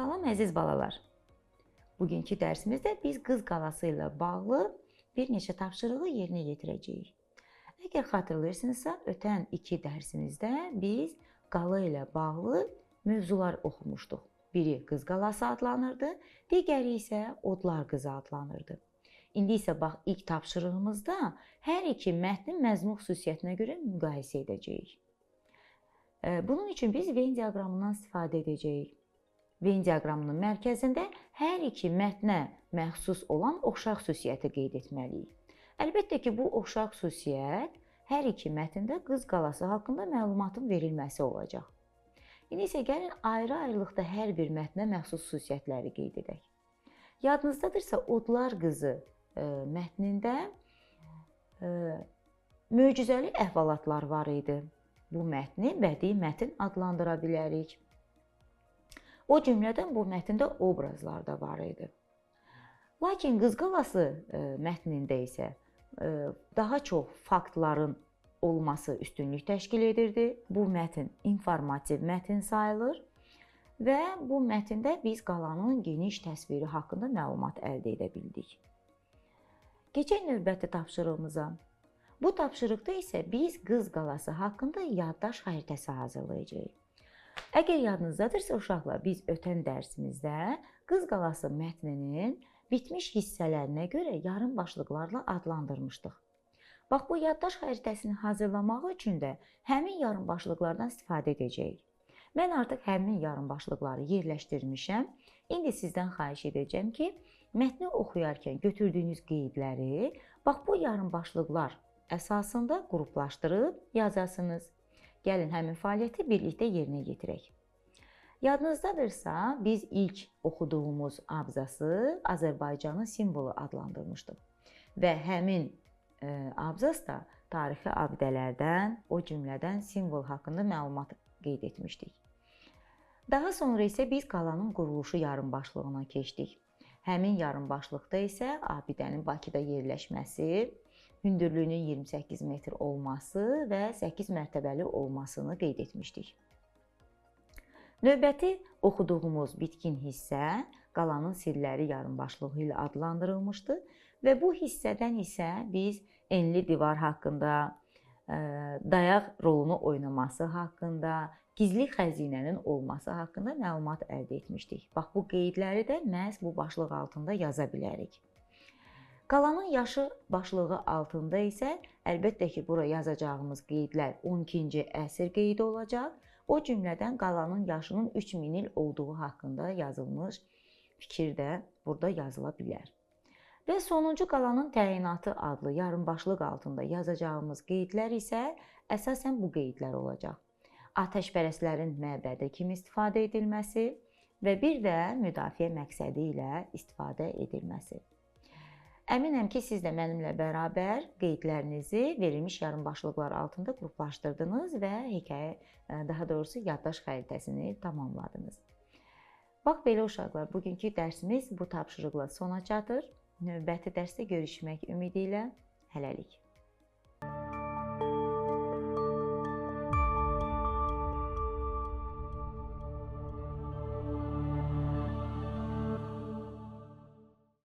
Salam əziz balalar. Bugünkü dərsimizdə biz Qız Qalası ilə bağlı bir neçə tapşırığı yerinə yetirəcəyik. Əgər xatırlayırsınızsa, ötən iki dərsimizdə biz qala ilə bağlı mövzular oxumuşduq. Biri Qız Qalası adlanırdı, digəri isə Odlar Qızı adlanırdı. İndi isə bax ilk tapşırığımızda hər iki mətnin məzmun xüsusiyyətinə görə müqayisə edəcəyik. Bunun üçün biz Venn diaqramından istifadə edəcəyik. Venn diaqramının mərkəzində hər iki mətnə məxsus olan oxşar xüsusiyyəti qeyd etməliyik. Əlbəttə ki, bu oxşar xüsusiyyət hər iki mətndə Qız Qalası haqqında məlumatın verilməsi olacaq. İndi isə gəlin ayrı-ayrılıqda hər bir mətnə məxsus xüsusiyyətləri qeyd edək. Yadınızdadırsa, Odlar Qızı mətnində möcüzəli əhvalatlar var idi. Bu mətni bədii mətn adlandıra bilərik. O cümlədən bu mətndə obrazlar da var idi. Lakin Qız Qalası mətnində isə daha çox faktların olması üstünlük təşkil edirdi. Bu mətn informativ mətn sayılır və bu mətndə biz qalanın geniş təsviri haqqında məlumat əldə edə bildik. Keçək növbəti tapşırığımıza. Bu tapşırıqda isə biz Qız Qalası haqqında yaddaş xəritəsi hazırlayacağıq. Əgər yadınızdadırsa uşaqlar, biz ötən dərsimizdə Qız Qalası mətninin bitmiş hissələrinə görə yarım başlıqlarla adlandırmışdıq. Bax, bu yaddaş xəritəsini hazırlamaq üçün də həmin yarım başlıqlardan istifadə edəcəyik. Mən artıq həmin yarım başlıqları yerləşdirmişəm. İndi sizdən xahiş edəcəm ki, mətni oxuyarkən götürdüyünüz qeydləri bax bu yarım başlıqlar əsasında qruplaşdırıb yazasınız. Gəlin həmin fəaliyyəti birlikdə yerinə yetirək. Yadınızdadırsa, biz ilk oxuduğumuz abzası Azərbaycanın simvolu adlandırmışdıq. Və həmin abzas da tarixi abidələrdən, o cümlədən simvol haqqında məlumat qeyd etmişdik. Daha sonra isə biz qalanın quruluşu yarım başlığına keçdik. Həmin yarım başlıqda isə abidənin Bakıda yerləşməsi, hündürlüyünün 28 metr olması və 8 mərtəbəli olmasını qeyd etmişdik. Növbəti oxuduğumuz bitkin hissə qalanın sirləri yarım başlığı ilə adlandırılmışdı və bu hissədən isə biz enli divar haqqında, dayaq rolunu oynaması haqqında, gizli xəzinənin olması haqqında məlumat əldə etmişdik. Bax, bu qeydləri də məhz bu başlıq altında yaza bilərik. Qalanın yaşı başlığı altında isə əlbəttə ki, bura yazacağımız qeydlər 12-ci əsr qeydi olacaq. O cümlədən qalanın yaşının 3000 il olduğu haqqında yazılmış fikir də burada yazıla bilər. Və sonuncu qalanın təyinatı adlı yarım başlıq altında yazacağımız qeydlər isə əsasən bu qeydlər olacaq. Atəşpərəstlərin məbədi kimi istifadə edilməsi və bir də müdafiə məqsədi ilə istifadə edilməsi. Əminəm ki, siz də mənimlə bərabər qeydlərinizi verilmiş yarım başlıqlar altında qruplaşdırdınız və hekayə, daha doğrusu yaddaş xəritəsini tamamladınız. Bax belə uşaqlar, bugünkü dərsimiz bu tapşırıqla sona çatır. Növbəti dərsdə görüşmək ümidi ilə hələlik.